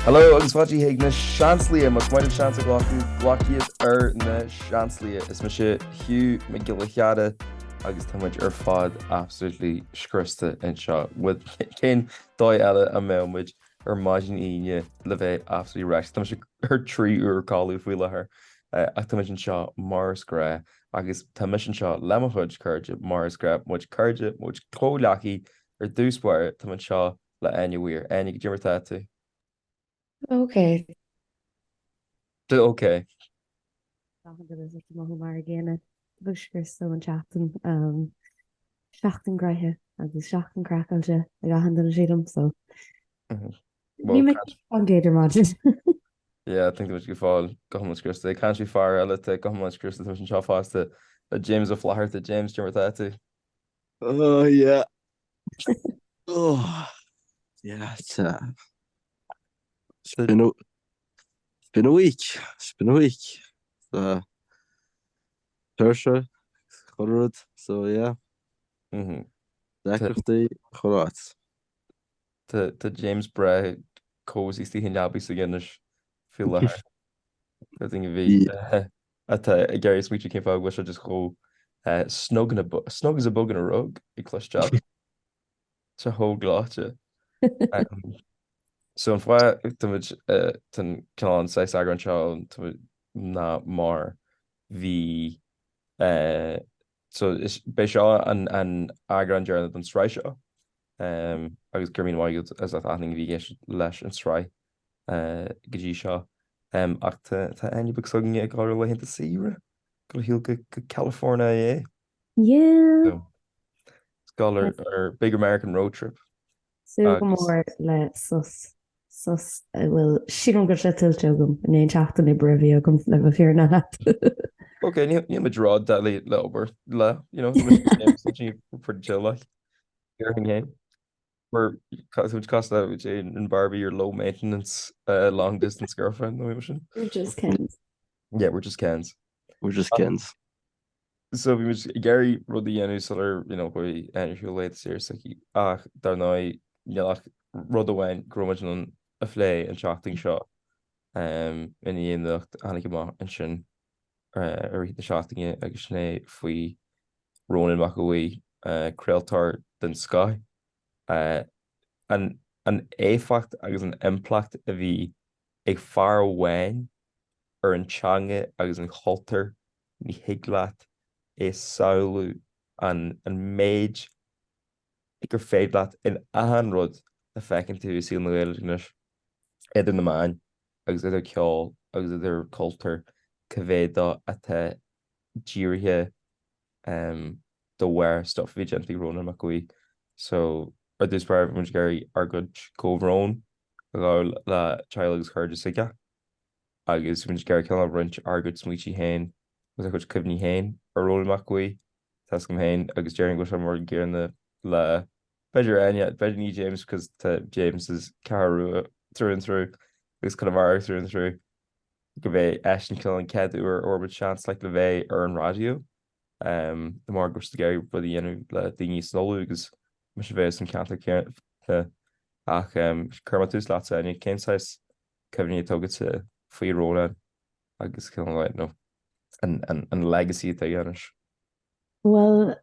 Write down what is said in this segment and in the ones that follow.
Hello agus fáilte chuig na Seansálaithe, más maith libh seans a ghlacadh, glac iad ar na Seansálaithe. Is mise Hugh Mac Giolla Chearra agus tá muid ar fad absolutely scriosta anseo. Cén dóigh eile a mbeadh muid ar maidin Aoine le bheith absolutely wrecked? Tá mise ar 3 uair codladh faoi láthair ach tá muid anseo mar is gnách agus tá mise anseo le mo chuid cairde mar is gnách, muid cairde, muid comhghleacaí ar dtús báire, tá muid anseo le Áine Weir. Áine, goidé mar tá tú? Ok. Ok. Achan duine ag mothú mar an gcéanna. Bheadh scriosta ón tseachtain. Seachtain gnoitheach agus seachtain craiceáilte ag achan duine sílim, so. Ní mé an gcéad ar maidin. Yeah, I think muid go fóill go hiomlán scriosta. Ag caint faoi fear eile atá go hiomlán scriosta, tá muid anseo fosta le James Ó Flatharta. James, goidé mar tá tú? Oh yeah. Oh yeah, it's uh, it's been a it's been a week. It's been a week. Uh, tuirse, chuile rud, so yeah. Mhm. Deacrachtaí chuile áit. Tá tá James breá cozy istigh i leabaidh s'aige anois faoi láthair. Do dhaoine a bhí atá ag iarraidh smaoitiú cén fáth go bhfuil sé just chomh snug in a snug as a bug in a rug ag cloisteáil. Tá chomh gleoite. So an fáth tá muid tá an cineál an saghas eagrán seo ná mar bhí so is beidh seo an an eagrán deireanach don tsraith seo agus go raibh míle maith agat as ucht achan duine a bhí ag éisteacht leis an tsraith go dtí seo. Ach tá Áine beag s'againne ag dul ar laethanta saoire, ag dul ar shiúl go California é. Yeah. So, ag dul ar ar big American road trip. Súil go mór le sos, sos a bhfuil, sílim go bhfuil sé tuillte agam i ndiaidh an tseachtain oibre a bhí agam le bheith fírinneach leat. Ok, níl muid ró-deadly le obair le, you know, níl pretty chill like. Déarfainn féin. We're cosúil le Jane and Barbie, your low maintenance uh, long distance girlfriend nó mar sin. We're just Kens. Yeah, we're just Kens. We're just Kens. So bhí muid ag iarraidh rud a dhéanamh sular you know, chuaigh Áine ar shiúl laethanta saoire s'aici ach dar ndóigh níl ach rud amháin go raibh muid in ann a phlé an tseachtain seo um, i ndiaidh an nuacht a tháinig amach ansin uh, i rith na seachtaine agus sin é faoi Rónán Mac Aodha Bhuí, craoltóir den scoth, an éifeacht agus an impleacht a bhí ag fear amháin ar an teanga agus an chultúr, ní thig leat é a shamhlú, an méid gur féidir leat in achan rud a feiceann tú i saol na Gaeilge anois, idir na meáin agus idir ceol agus idir cultúr, cá mhéad dó atá dírithe de bharr stuff a bhí déanta ag Rónán Mac Aodha Bhuí. So, ar dtús báire, bhí muid ag iarraidh ár gcuid comhbhrón a ghabháil le teaghlaigh agus cairde s'aige agus bhí muid ag iarraidh cineál roinnt ár gcuid smaoití féin agus ár gcuid cuimhní féin ar Rónán Mac Aodha Bhuí. Tá 'fhios agam féin agus déarfainn go bhfuil sé mar an gcéanna le b'fhéidir Áine, b'fhéidir ní James because tá James is Ceathrú Rua through and through agus Conamara through and through. go mb'é eisean cineál an chéad uair a fuair muid seans like le bheith ar an raidió de mar go raibh siad ag iarraidh rud a dhéanamh le daoine san Uladh agus mise a bheith as an ceantar céanna ach cuirfidh mé tús leatsa Áine, cén saghas cuimhní atá agatsa faoi Rónán agus cineál like you know an an an legacy atá aige anois? Bhuel,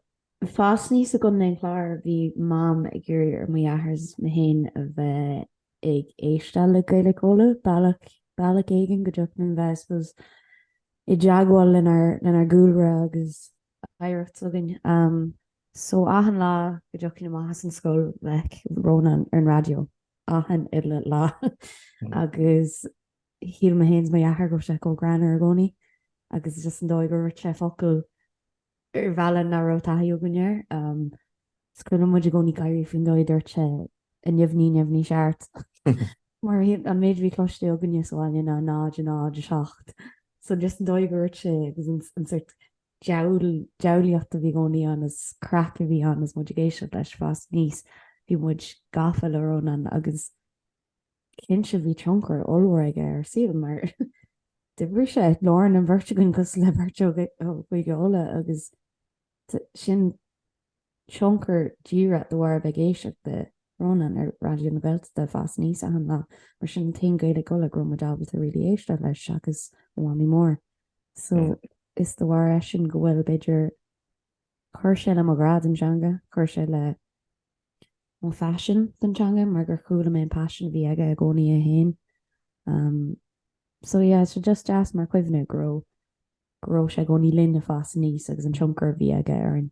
fás aníos i gContae an Chláir, bhí Mam ag iarraidh ar mo dheartháir is mé féin a bheith ag éisteacht le Gaeilge Uladh, bealach, bealach éigin go dtiocfadh linn bheith, I suppose, i dteagmháil lenár, lenár gcúlra agus oidhreacht s'againn. So achan lá go dtiocfainn amach as an scoil bheadh Rónán ar an raidió, achan uile lá. Agus shíl mé féin is mo dheartháir go raibh sé chomh greannmhar i gcónaí agus just an dóigh gur dhúirt sé focal ar bhealach nach raibh taithí againn air. Is cuimhin liom muid i gcónaí gáirí faoin dóigh a dúirt sé neamhní neamhní seart mar an méid a bhí cloiste againne sa bhaile ná 0 0 7. So just an dóigh gur dhúirt sé agus an sort diabhlaíocht a bhí i gcónaí ann is craic a bhí ann is muid ag éisteacht leis fás aníos bhí muid gafa le Rónán agus Cinnte bhí tionchar ollmhór aige ar ár saol mar d'oibrigh sé i lár an bheirt againn cosúil le beirt ó Chúige Uladh agus sin tionchar díreach de bharr a bheith ag éisteacht le. Rónán ar Raidió na Gaeltachta ag fás aníos achan lá, mar sin an t-aon Gaeilge Uladh go raibh muid ábalta really éisteacht leis seachas mo mhamaí mór. So is de bharr eisean go bhfuil, b'fhéidir, chuir sé le mo ghrá don teanga, chuir sé le mo phaisean don teanga mar gur chuala mé an paisean a bhí aige i gcónaí é féin. Um, so yeah, so just deas mar chuimhne go raibh go raibh sé i gcónaí linn ag fás aníos agus an tionchar a bhí aige orainn.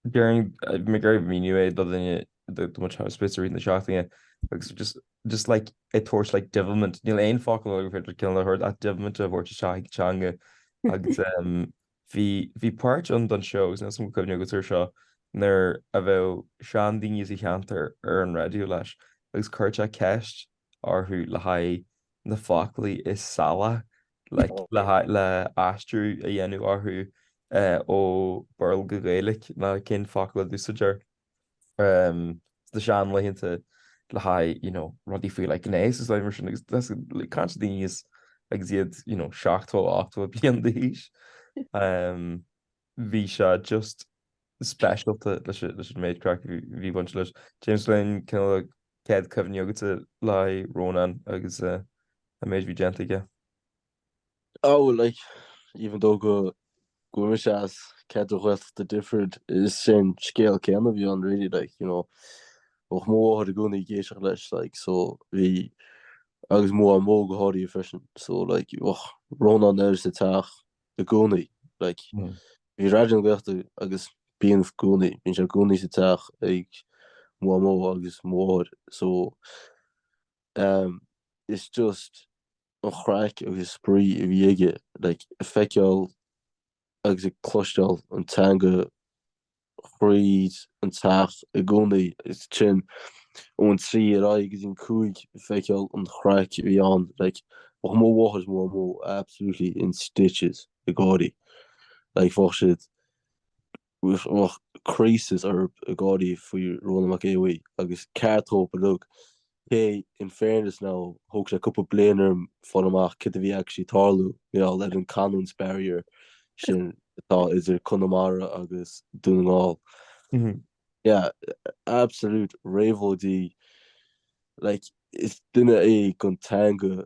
Déarfainn, bhí mé ag iarraidh míniú é do dhuine do mo spéis i rith na seachtaine agus just just like ag tabhairt like devilment, níl aon focal eile gur féidir cineál a thabhairt ach devilment a thabhairt isteach ag teanga agus um, bhí bhí páirt ann don seó agus níl 's agam cuimhne agat air seo nuair a bheadh seandaoine sa cheantar ar an raidió leis agus chuirtear ceist orthu le haghaidh na foclaí is salaí like le haghaidh le aistriú a dhéanamh orthu ó Béarla go Gaeilge ná cén focal a d'úsáidtear sna seanlaethanta le haghaidh you know rudaí faoi like gnéas is mar sin agus that's like caint daoine is agus iad you know 70 80 bliain d'aois. Bhí sé just speisialta leis an méid craic a bhí bainte leis. James Flynn, cineál céad cuimhní agatsa le haghaidh Rónán agus an méid a bhí déanta aige? Oh, like, even though go go bhfuil mise as ceantar Ghaeltachta different, is é an scéal céanna a bhí ann really, like, you know, bheadh mo mháthair i gcónaí ag éisteacht leis, like, so bhí, agus mo mhamó go háirithe freisin, so like, bheadh Rónán air sa teach i gcónaí, like, bhí Raidió na Gaeltachta agus bíonn i gcónaí, bíonn sé i gcónaí sa teach ag mo mhamó agus mo mháthair, so um, it's just an chraic agus spraoi a bhí aige, like, ag feiceáil agus ag cloisteáil an teanga thríd an teach i gcónaí is sin ón 3 ar aghaidh go dtí an 5 feiceáil an chraic a bhí ann like bheadh mo mháthair is mo mhamó absolutely in stitches ag gáirí like bheadh siad bheadh crisis orthu ag gáirí faoi Rónán Mac Aodha Bhuí agus ceart dóibh uilig Cé, in fairness now, thóg sé cúpla bliain orm fáil amach céard a bhí actually ag tarlú, you know, leis an canúint barrier sin atá idir Conamara agus Dún na nGall. Yeah, absolute réabhlóidí. Like, is duine é don teanga,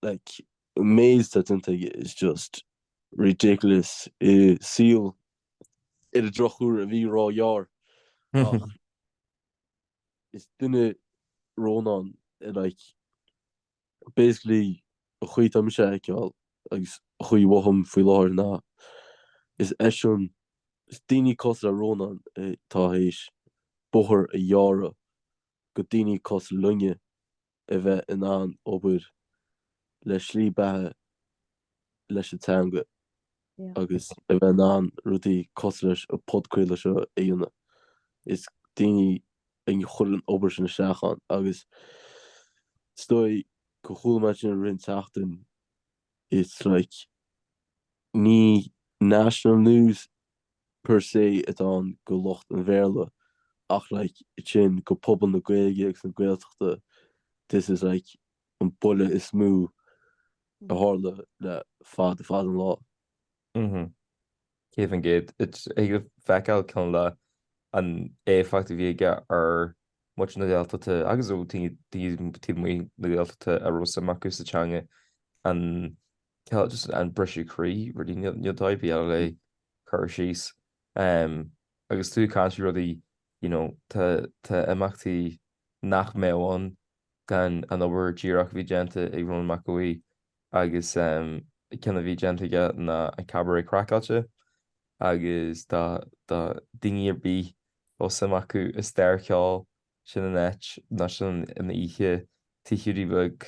like, an méid atá déanta aige is just ridiculous i saol ar an drochuair a bhí róghearr ach is duine Rónán like basically an chaoi atá mise a fheiceáil agus an chaoi a mhothaím faoi láthair ná is eisean is daoine cosúil le Rónán atá théis bóthar a ghearradh go daoine cosúil linne a bheith in ann obair le slí beatha leis an teanga agus a bheith in ann rudaí cosúil leis an podchraoladh seo a dhéanamh. Is daoine a chuir an obair sin isteach ann agus is dóigh go chuala mé sin i rith an tseachtain it's like ní national news per se atá ann go lucht an Bhéarla ach like sin go pobal na Gaeilge agus na Gaeltachta this is like an buille is mó a tharla le fada fada an lá. 100%. Thig leat feiceáil cineál de an éifeacht a bhí aige ar muintir na Gaeltachta agus ó daoine taobh amuigh na Gaeltachta a raibh suim acu sa teanga an cineál just an briseadh croí really níl níl dóigh ar bith eile le cur síos. Agus tú ag caint faoi rudaí you know tá tá imeachtaí nach mbeadh ann gan an obair díreach a bhí déanta ag Rónán Mac Aodha Bhuí agus ceann a bhí déanta aige ná an Cabaret Craiceáilte agus do do daoine ar bith a bhfuil suim acu i stair cheoil sin an áit nó sin an oíche Tigh Hiúdaí Beag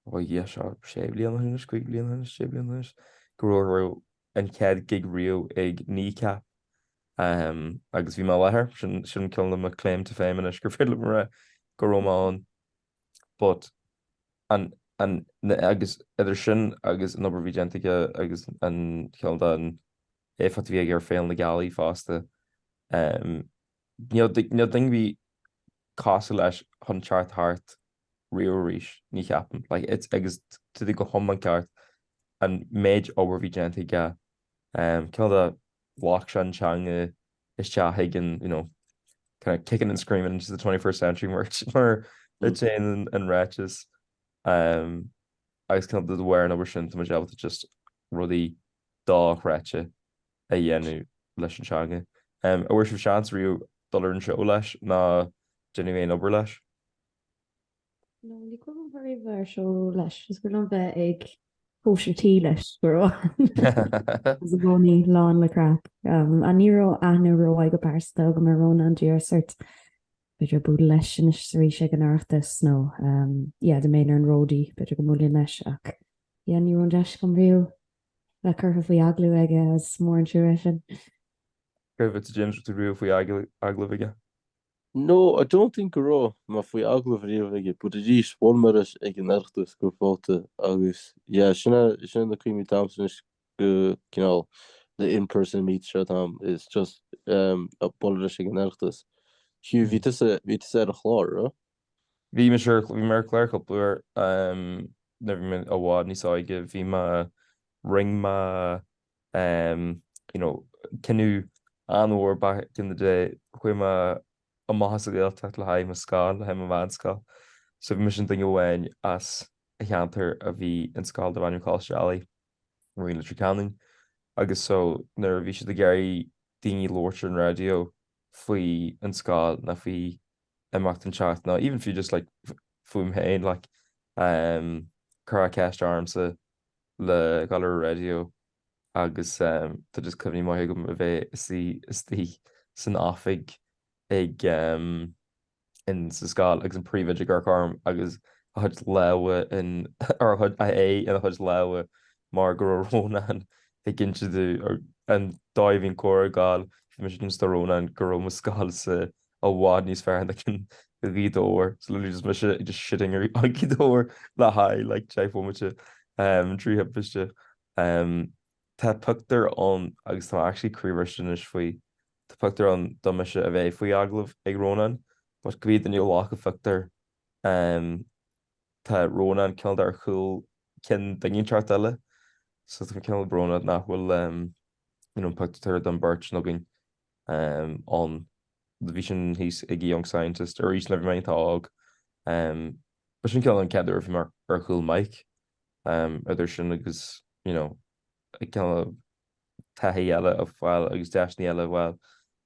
ó yeah seo sé bliana ó shin anois, 5 bliana ó shin anois, sé bliana ó shin anois, go raibh raibh an chéad gig riamh ag Kneecap agus bhí mé i láthair, sin sin cineál de mo claim to fame anois gur féidir liom a rá go raibh mé ann but an an na agus idir sin agus an obair a bhí déanta aige agus an cineál den éifeacht a bhí aige ar Féile na Gealaí fosta níl níl duine ar bith cosúil leis chun teacht thart riamh arís, ní cheapaim. Like, it's, agus tá tú go hiomlán ceart, an méid obair a bhí déanta aige, um, cineál de ghlac sé an teanga isteach chuig an, you know, Kind of kicking and screaming into the 21st century mar mar a dhéanann an ráiteas. Um, agus cineál de bharr an obair sin tá muid ábalta just rudaí dochreidte a dhéanamh leis an teanga. Um, an bhfuair sibh seans riamh dul ar an seó leis ná déanamh aon obair leis? No, ní cuimhin liom riamh bheith ar seó leis. Is cuimhin liom bheith ag cóisir tí leis go raibh agus i gcónaí lán le craic. Um, ach ní raibh aithne rómhaith go pearsanta agam ar Rónán díreach sort b'fhéidir bualadh leis anois is arís ag an Oireachtas nó um, yeah, dá mbeinn ar an ródaí b'fhéidir go mbuailfinn leis ach yeah, ní raibh an deis agam riamh bheith curtha faoi agallamh aige is mór an trua é sin. Céard fútsa James raibh tú riamh faoi agallamh aige? No, I don't think go raibh mé faoi agallamh riamh aige, but arís, bhuail mé leis ag an Oireachtas cúpla babhta agus yeah, sin é, sin é na cuimhní atá a'msa anois go cineál the in-person meets seo atá a'm, is just um, bualadh leis ag an Oireachtas. Hugh, bhí tusa, bhí tusa ar an chlár, raibh? Bhí mise ar, bhí mé ar chlár cúpla uair, um, nuair a bhí mé i bhfad níos óige, bhí mé, rinne mé um, you know, cinneadh an-mhór back in the day, chuaigh mé amach as an Ghaeltacht le haghaidh mo scoil, le haghaidh mo mheánscoil. So bhí mise an duine amháin as an cheantar a bhí in scoil darb ainm Coláiste Ailigh, i Leitir Ceanainn. Agus so nuair a bhí siad ag iarraidh daoine labhairt ar an raidió faoi an scoil nó faoi imeacht inteacht nó even fiú just like fúm féin like um, cuireadh ceist ormsa le dhul ar an raidió agus tá just cuimhní maithe agam a bheith istigh san oifig ag in sa scoil agus an príomhoide ag amharc orm agus a chuid lámha in or a chuid a aghaidh ina chuid lámha mar go raibh Rónán ag inse domh an dóigh a bhí an comhrá ag gabháil bhí mise ag inse do Rónán go raibh mo scoilsa i bhfad níos fearr ná cinn Ghaoth Dobhair. So literally just mise just shitting ar Ghaoth Dobhair le haghaidh like 10 bhomaite um, trí thimpiste. Um, tá pictiúr ann agus tá actually croíbhriste anois faoi. Tá pictiúr ann de mise a bheith faoi agallamh ag Rónán, but cibé duine a ghlac an phictiúr um, tá Rónán cineál ar chúl ceann duine inteacht eile. So tá mé cineál brónach nach bhfuil um, you know, pictiúr den bheirt againn um, ann. Bhí sin thíos ag Young Scientist arís nuair a bhí mé iontach óg. Ba sin cineál an chéad uair a bhí mé ar chúl mic, idir sin agus you know cineál taithí eile a fháil agus deiseanna eile a fháil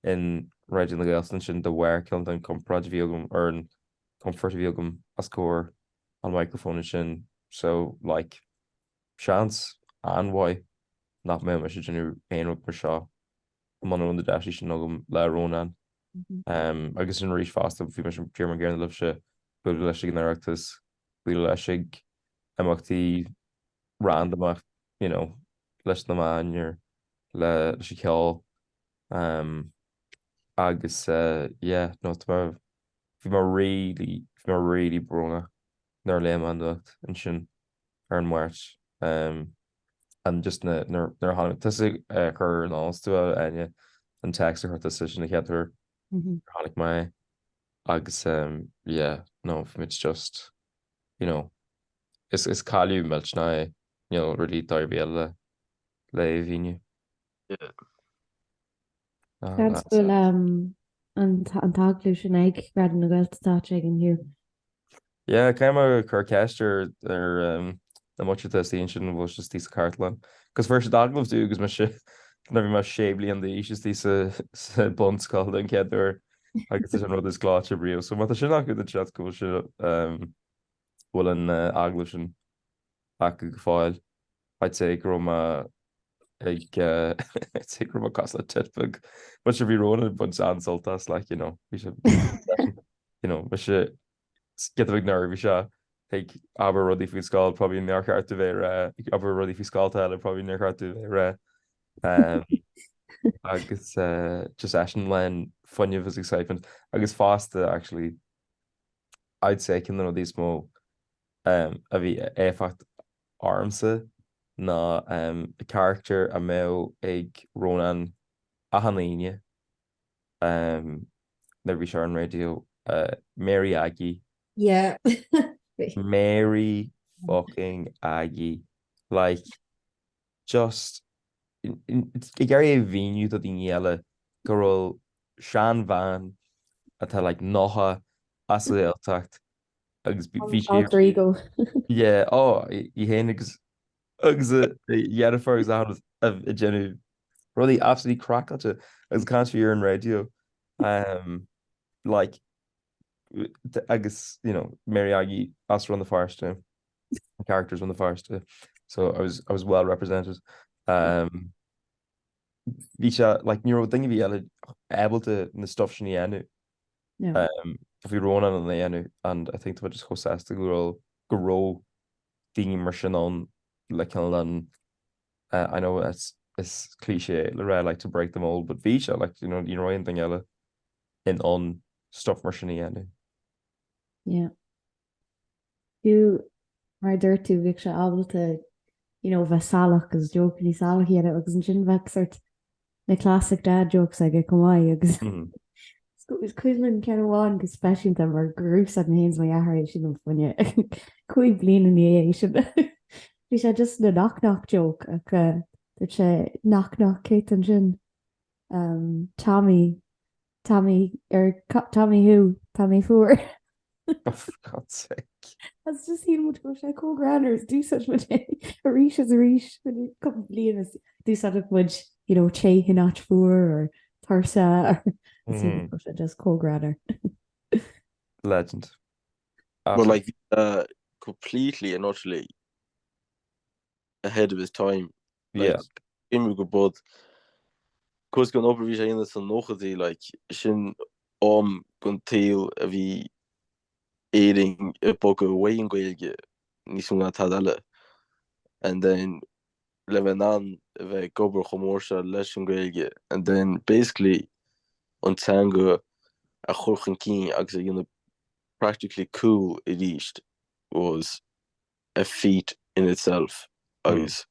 in Raidió na Gaeltachta ansin de bharr cineál den compord a bhí agam or an comfort a bhí agam os comhair an microphone ansin. So like seans an-mhaith nach mbeadh mise ag déanamh aon rud mar seo muna raibh na deiseanna sin agam le Rónán. Agus sin arís fosta, bhí mise díreach mar an gcéanna libhse, bualadh leis ag an Oireachtas, bualadh leis ag imeachtaí randamach, you know, leis na meáin or le leis an cheol. Agus yeah, no, tá mé, bhí mé really, bhí mé really brónach nuair a léigh mé an nuacht ansin ar an Máirt. And just na nuair a tháinig tusa a chur in eolas tú a Áine an text a chuir tusa sin an chéad uair a chonaic mé é agus yeah no bhí muid just you know is is cailleadh millteanach é níl really dóigh ar bith eile le é a mhíniú. Yeah. Seans go bhfuil an t-agallamh sin ag Raidió na Gaeltachta áit éigin, Hugh. Yeah, caithfidh mé cur ceist ar ar na muintir atá istigh ansin an bhfuil sé istigh sa chartlann. Cos fuair siad agallamh domh agus mise nuair a bhí mé sé bliana d'aois istigh sa sa bunscoil den chéad uair agus tá sin an rud is gleoite riamh. So má tá sin acu then seans go bhfuil sé bhfuil an agallamh sin acu go fóill. I'd say go raibh mé ag I'd say go raibh mé cosúil le tit beag. But sure bhí Rónán ag baint an-sult as like you know bhí sé you know mise giota beag neirbhíseach ag abair rudaí faoin scoil probably nár cheart domh bheith ag rá ag abair rudaí faoi scolta eile probably nár cheart domh bheith ag rá. Um, agus uh, just eisean lán fuinnimh is excitement agus fosta actually I'd say ceann de na rudaí is mó um, a bhí éifeacht ormsa ná um, character a mbeadh ag Rónán achan Aoine um, nuair a bhí sé ar an raidió, uh, Mary Aggie. Yeah. Mary fucking Aggie. Like, just, ag iarraidh a mhíniú do daoine eile go raibh seanbhean atá like 90 as an Ghaeltacht agus bhí sé Alter ego. Yeah, oh, í féin agus agus a dheirfiúr agus a ag déanamh rudaí absolutely craiceáilte agus caint faoi ar an raidió. Um, like, agus, you know, Mary Aggie as Rann na Feirste, characters Rann na Feirste, so I was, I was well represented. Um, bhí sé, like, ní raibh duine ar bith eile ábalta na stuff sin a dhéanamh. No. Um, bhí Rónán in ann é a dhéanamh and I think tá just chomh sásta go raibh go raibh daoine mar sin ann le cineál an uh, I know it's is cliché le rá like to break the mold but bhí sé like you know ní raibh aon duine eile in ann stuff mar sin a dhéanamh. Yeah. Fiú mar a dúirt tú bhíodh sé ábalta you know bheith salach agus jokeanna salach a dhéanamh agus ansin bheadh sort na classic dad jokes aige chomh maith agus is cuimhin liom ceann amháin go speisialta mar gur úsáid mé féin is mo dheartháir é sin um fá choinne cúig bliana ina dhiaidh sin. Bhí sé just na knock knock joke ach dúirt sé knock knock cé ansin um, Tommy Tommy ar Tommy who Tommy fuar. Oh, for God's sake. Agus just shíl muid go raibh sé chomh greannmhar is d'úsáid muid é arís is arís cúpla bliain is d'úsáideadh muid you know, te in áit fuar or tuirse or mm. sé just chomh greannmhar. Legend. But like uh, completely and utterly ahead of his time. Yeah. Like, go bud cos gon obair bhí sé a dhéanamh sna nóchaidí like sin am gon tsaol a bhí Éirinn ag bogadh uaidh an Ghaeilge níos mó ná tada eile and then le bheith in ann a bheith ag obair chomh mór seo leis an Ghaeilge and then basically an teanga a chur chun cinn agus a dhéanamh practically cool arís was a feat in itself agus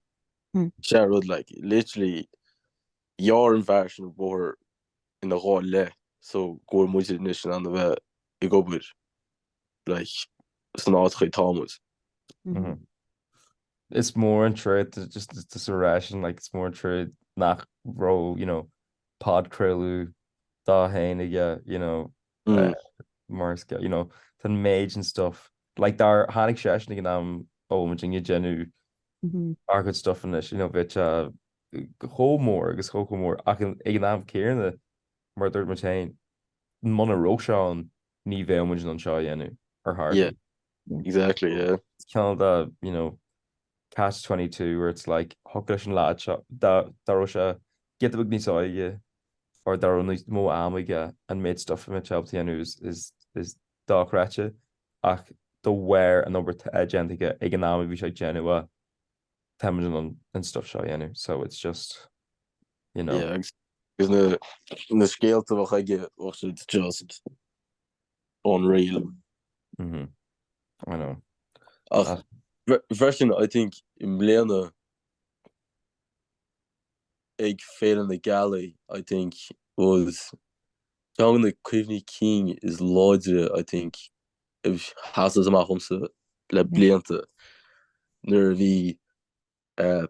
sé rud like literally ghearr an fear sin an bóthar ina dhá leith so go bhfuil muid anois in ann a bheith ag obair like san áit chaoi tá muid. Is mór an trua just just a rá sin like is mór an trua nach raibh you know podchraoladh dá fhéin aige you know mar is you know tá an méid sin stuff like dár tháinig seisean ag an am a bhfuil muid ag déanamh ár gcuid stuff anois you know bheadh sé chomh mór agus chomh chomh mór ach ag an am céanna mar a dúirt muid féin muna raibh sé ann ní bheadh muid in ann seo a dhéanamh ar chor ar bith. Exactly, yeah. Cineál de you know catch 22 where it's like thiocfadh leis an lad seo dá dá raibh sé giota beag níos óige or dá raibh níos mó am aige an méid stuff a mbeadh sé ábalta a dhéanamh is is is dochreidte ach de bharr an obair atá déanta aige ag an am a bhí sé ag déanamh é tá muid in ann an stuff seo a dhéanamh so it's just you know. Yeah agus na na scéalta a bheadh aige bheadh siad just unreal. Mhm. I know. Ach freisin I think i mbliana ag Féile na Gealaí I think was ceann de na cuimhní cinn is láidre I think a sheasas amach dhomsa le blianta nuair a bhí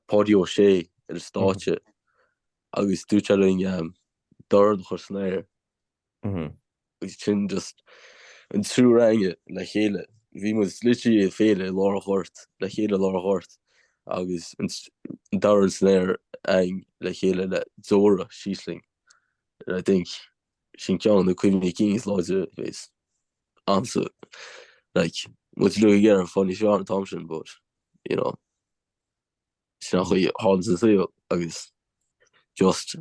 Páidí Ó Sé ar an stáitse agus dúirt sé linn dorn a chur san aer agus sin just an triúr againne le chéile. Bhí muid literally ag féile i lár an ghoirt, le chéile i lár an ghoirt agus an dorn san aer againn le chéile le deora síos linn. I think sin ceann de na cuimhní cinn is láidre a bheas a'msa. Like, muid uilig ag iarraidh fáil níos fearr an t-am sin but, you know, sin an chaoi a tharlaíonn sa saol agus just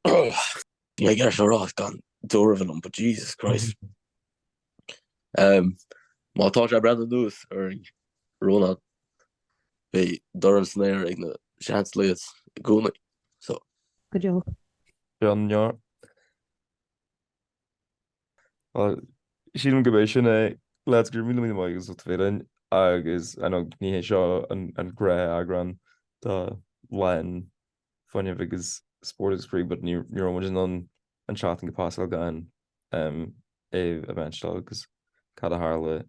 ní ag iarraidh seo a rá gan deora a bheith liom but Jesus Christ. Um, má tá sé ag breathnú anuas orainn Rónán beidh dorn san aer ag na seanslates i gcónaí. So. Go deo. Bionn. Bhuel, sílim gurb é sin é. Lads, go raibh míle míle maith agat as ucht a bheith linn agus I know ní hé seo an gnáth-eagrán de Lán Fuinnimh agus Spórt agus Spraoi but ní raibh muid in ann an tseachtain go pasáil gan é a mhentionáil agus cad a tharla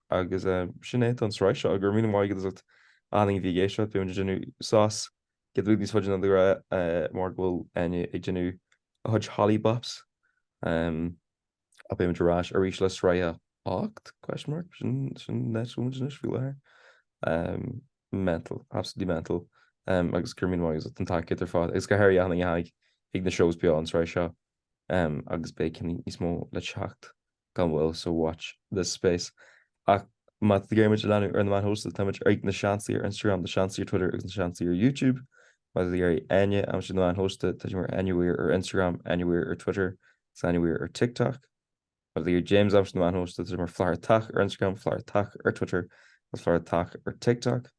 agus sin é don sraith seo. Go raibh míle maith agat as ucht achan duine a bhí ag éisteacht. Beidh muid ag déanamh sos giota beag níos faide ná de ghnáth mar go bhfuil Áine ag déanamh a chuid holly bops. Ach beidh muid ar ais arís le sraith a 8? Question mark? Sin sin an áit a bhfuil muid anois faoi láthair. Mental, absolutely mental. Agus go raibh míle maith agat as ucht an tacaíocht ar fad agus go háirithe achan duine a tháinig chuig na shows beo an tsraith seo. Agus beidh cinn níos mó le teacht gan mhoill so watch this space. Ach má tá tú ag iarraidh muid a leanúint ar na meáin shóisialta, tá muid ag Na Seansálaithe ar Instagram, Na Seansálaithe ar Twitter agus Na Seansálaithe ar YouTube. Má tá tú ag iarraidh Áine a aimsiú ar na meáin shóisialta, tá sí mar Áine Weir ar Instagram, Áine Weir ar Twitter agus Áine Weir ar TikTok. Má tá tú ag iarraidh James a aimsiú ar na meáin shóisialta, tá sé mar Flathartach ar Instagram, Flathartach ar Twitter agus Flathartach ar TikTok.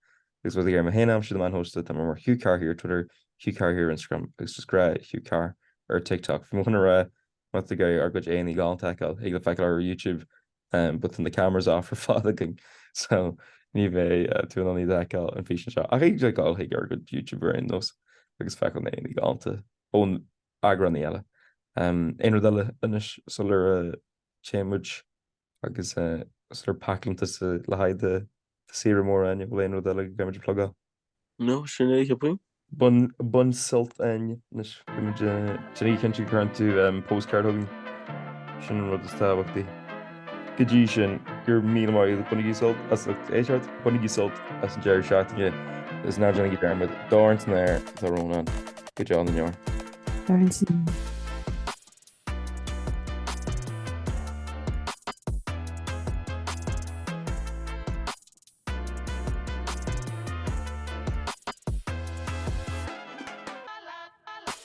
Agus má tá tú ag iarraidh mé féin a aimsiú ar na meáin shóisialta, tá mé mar Hugh Carr here ar Twitter, Hugh Carr here ar Instagram agus just gnáth Hugh Carr ar TikTok. Bhí mé chun a rá Má tá tú ag iarraidh ár gcuid aghaidheanna galánta a fheiceáil, thig leat feiceáil ar YouTube but tá na cameras off ar fad againn so ní bheidh tú in ann iad a fheiceáil an físeán seo. Ach thig leat dul chuig ár gcuid YouTube ar aon nós agus feiceáil na aghaidheanna galánta ón eagránaí eile. Aon rud eile anois sular téann muid agus sular pacálann tusa le haghaidh do saoire mór Áine, bhfuil aon rud eile go gcaithfidh muid a phlugáil? No, sin é, cheapfainn. Bain, bain sult Áine anois. Beidh muid, déan cinnte go gcuireann tú postcard chugainn. Sin an rud is tábhachtaí. Go dtí sin, go raibh míle maith agat, bainigí sult as lucht éisteachta, bainigí sult as an deireadh seachtaine agus ná déanaigí dearmad, dorn san aer atá Rónán. Go deo na ndeor. Dorn san aer.